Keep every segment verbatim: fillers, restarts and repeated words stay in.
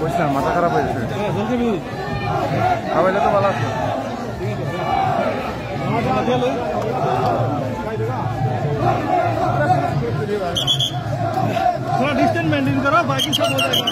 Buisna, matha kharap hoye gese. Khabaile to bhalo ache. थोड़ा distance maintain करो, बाकी सब हो जाएगा।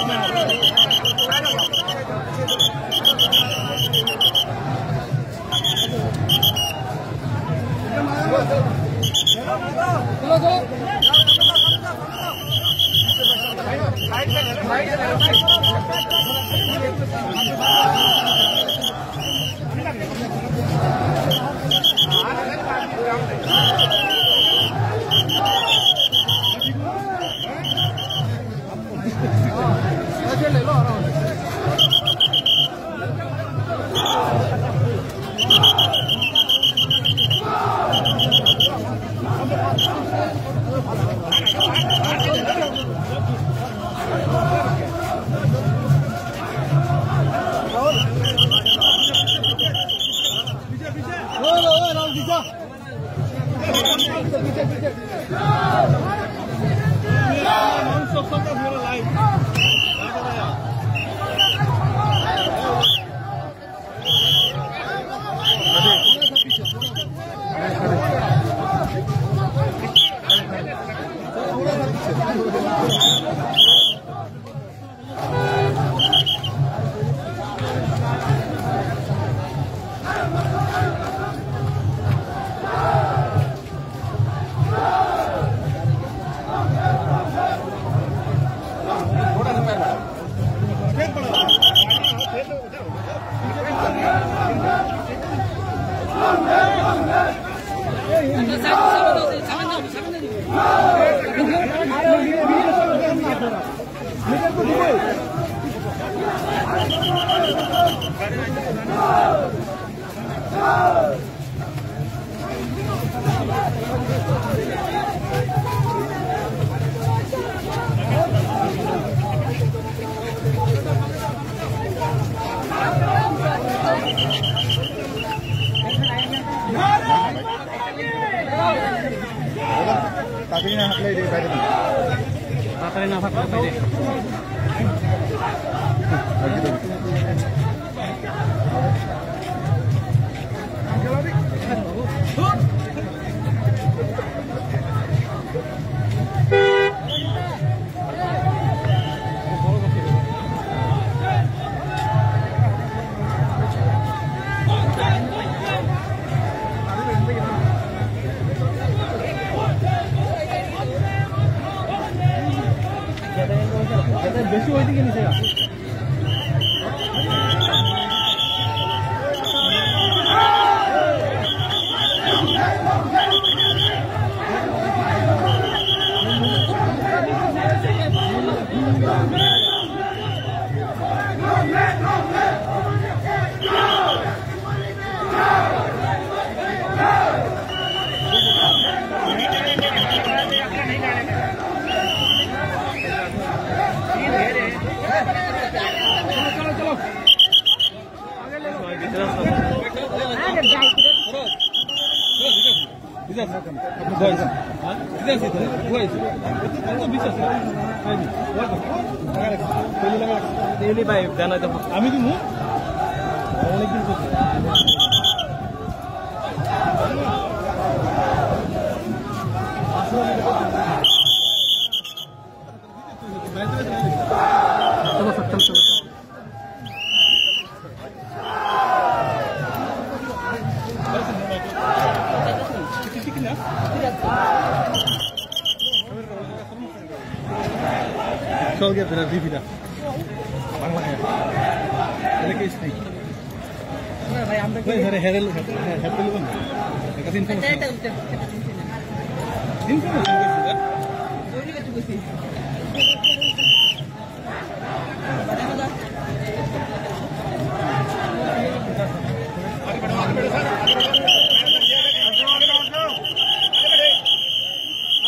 Tatari na haklai de, bai de. Tatari na haklai de. বেশি ওইদিকে নিচে যা। আমি দিমু। অনেক দিন করছি। চল গিয়া ফেরা দিবি না। বাংলা খায়। তাহলে কি স্নেক? ভাই, আমরা কি ভাই, আরে হেরেল, হেরেল, হেরেল, হেরেল।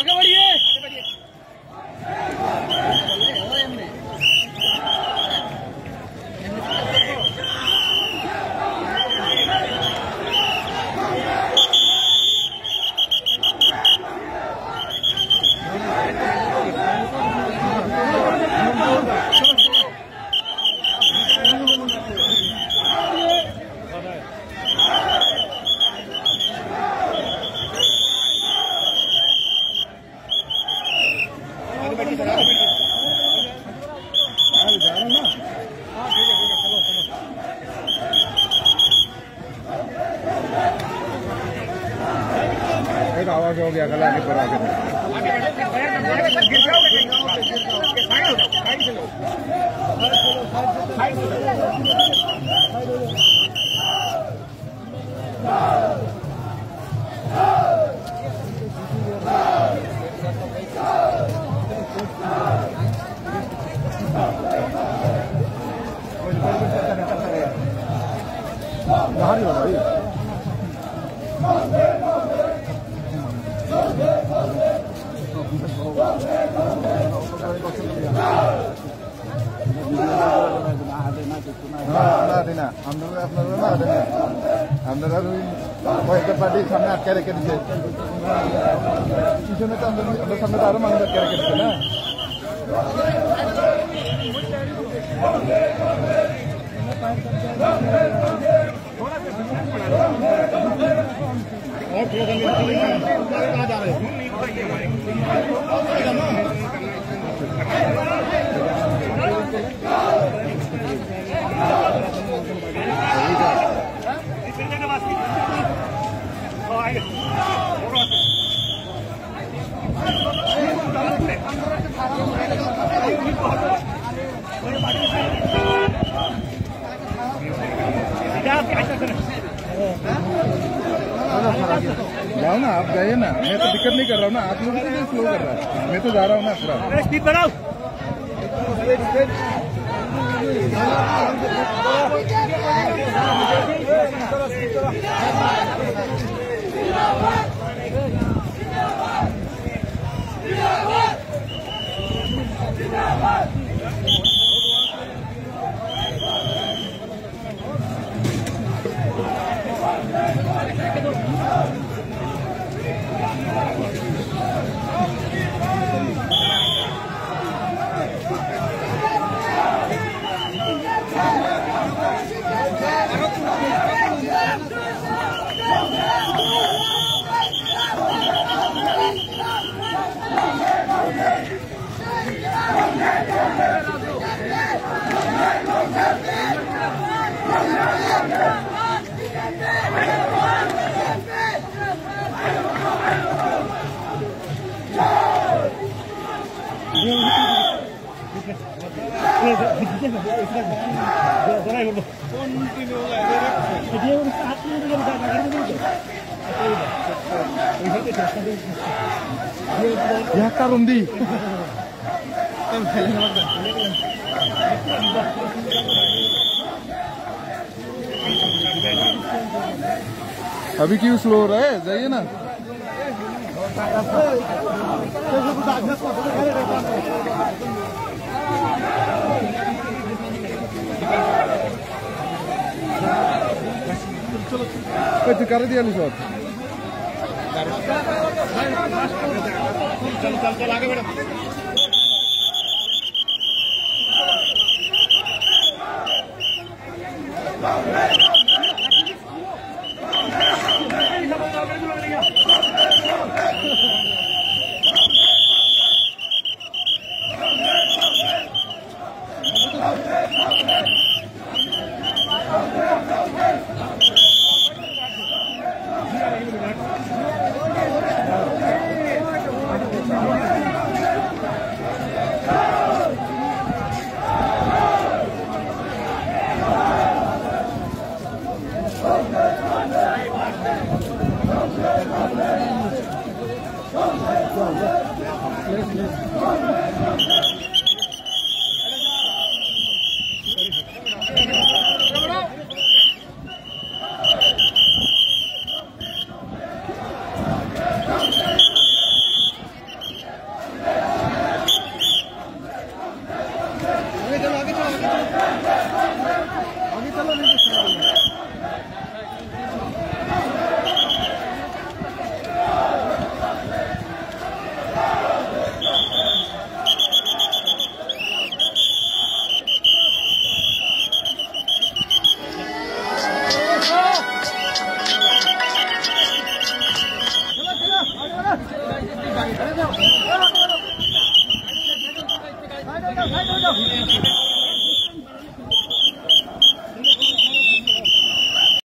आगे बढ़िए। एक आवाज हो गया, गला के पर आके। না, না, না, না, আপনারা, আপনারা না, না, না। আপনারা ওই কয়েকটা পার্টি সামনে আটকে রেখে দিচ্ছে। পিছনে তো আমাদের, আমাদের সামনে তো আরো মানুষ আটকে রেখে দিচ্ছে না। जाओ ना, आप जाइए ना, मैं तो दिक्कत नहीं कर रहा हूँ ना, आप लोगों को क्यों स्लो कर रहा है? मैं तो जा रहा हूँ ना पूरा। अरे, स्पीड बढ़ाओ। Ya, karon di. अभी क्यों स्लो हो रहा है? जाइए ना। ए, तू कर दिया नहीं शॉट। चल, चल, चल, आगे बढ़ो।